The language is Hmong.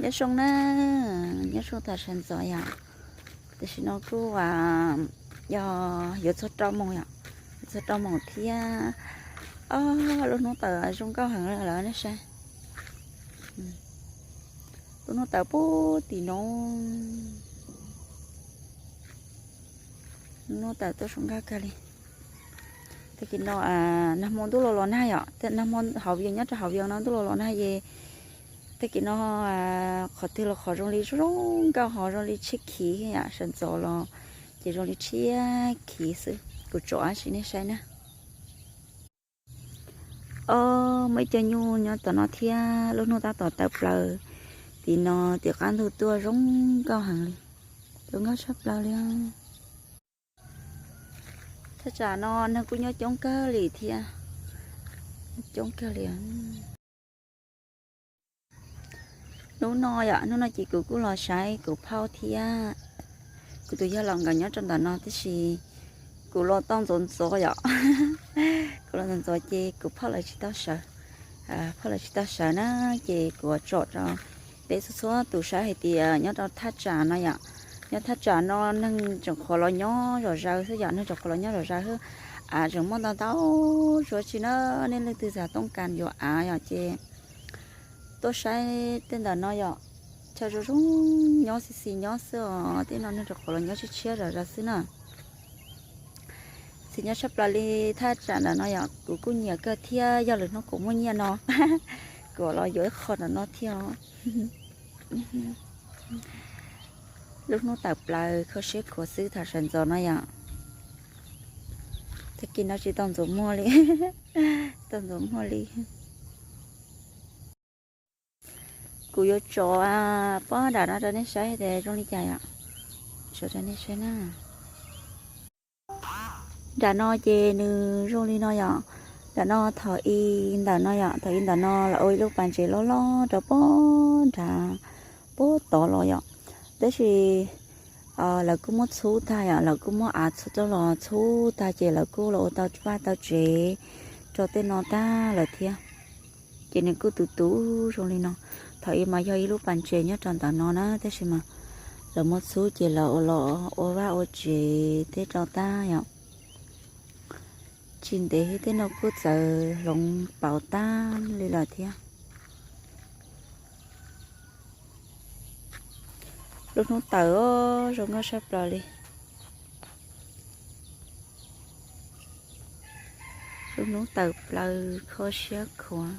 Nyob zoo na, nyob zoo tag sawv ntxov yom. Tam sim no kuj yog yuav txog rau moos yom, yuav txog rau moos thiab. Ob, lub hnub tawm zoo nkauj heev lawm nej saib. Lub hnub tawm puag tim no, lub hnub tawm tuaj zoo nkauj kawg li. Tag kis no nag hmo ntuj los los nag yom, nag hmo hauv Vias, nyob rau hauv Vias no ntuj los los nag es tag kis no qhov twg los qhov zoo li zoo nkauj, ho zoo li tshiab khiv yom, sawv ntxov los ces zoo li tshiab khiv xwb. Kuv tsom dab tsi nej saib na. Ob, muaj ib co nyuj nyob tom no thiab, lub hnub tab tom tawm plaws tim no, tim qab ntug tuaj zoo nkauj heev li, zoo nkauj tshaj plaws li. Thaj tsam no neeg kuj nyob coob kawg li thiab, coob kawg li. Hnub no yom, hnub no ces kuv kuj los saib kuv phauj thiab kuv tus yawg laus nkawd nyob rau ntawm no, tiam sis kuv los tau ntxov ntxov yom. Kuv los ntxov ntxov ces kuv phauj lawv tsis tau sawv, phauj lawv tsis tau sawv na, ces kuv tsom rau peb txhua txhua tus saib hais tias nyob rau thaj tsam no yom, nyob thaj tsam no neeg tseem qhuav los nyob zom zaws xwb yom, neeg tseem qhuav los nyob zom zaws xwb. Av tseem muaj ntau ntau tsuav tsi na, nej leej twg xav tooj kas yuav av yom ces tuaj saib tej ntawm no yom. Chaw zoo zoo nyob xis xis nyob xwb os, tej no neeg rau qhov los nyob tshiab tshiab zom zaws xwb na. Xis nyob tshaj plaws li thaj tsam ntawm no yom, kuv kuj nyiam kawg thiab, yog lwm hnub kuv muaj nyiaj no kuv los yuav ib qho ntawm no thiab os. Lub hnub tawm plaws kho siab khuav xwb thaum sawv ntxov no yom. Tag kis no tsis tau ntxuav muag li, tsis tau ntxuav muag li. Kuv yuav tso pob nram no rau nej saib tias zoo li cas yom. Tso rau nej saib na. Nram no ces nws zoo li no yom. Nram no thaum i ntawm no yom, thaum i ntawm no lawv ua ib lub pas ntses loj loj rau pob nrad, pob tod los yom. Tab sis lawv kuj muab txhub tag yom, lawv kuj muab av txhub coj los txhub tag ces lawv kuj los ua tau vaj tau tsev rau tej no tag lawm thiab. Ces nws kuj tus tus zoo li no. Thaum i mas yog ib lub pas ntses nyob rau ntawm no na, tab sis mas lawv muab txhub ces lawv ua los ua vaj ua tsev tej rau tag yom. Tsis ntev tej no kuj txawm hloov pauv tag li lawm thiab. Lub hnub tawm zoo nkauj tshaj plaws li. Lub hnub tawm plaws kho siab khuav.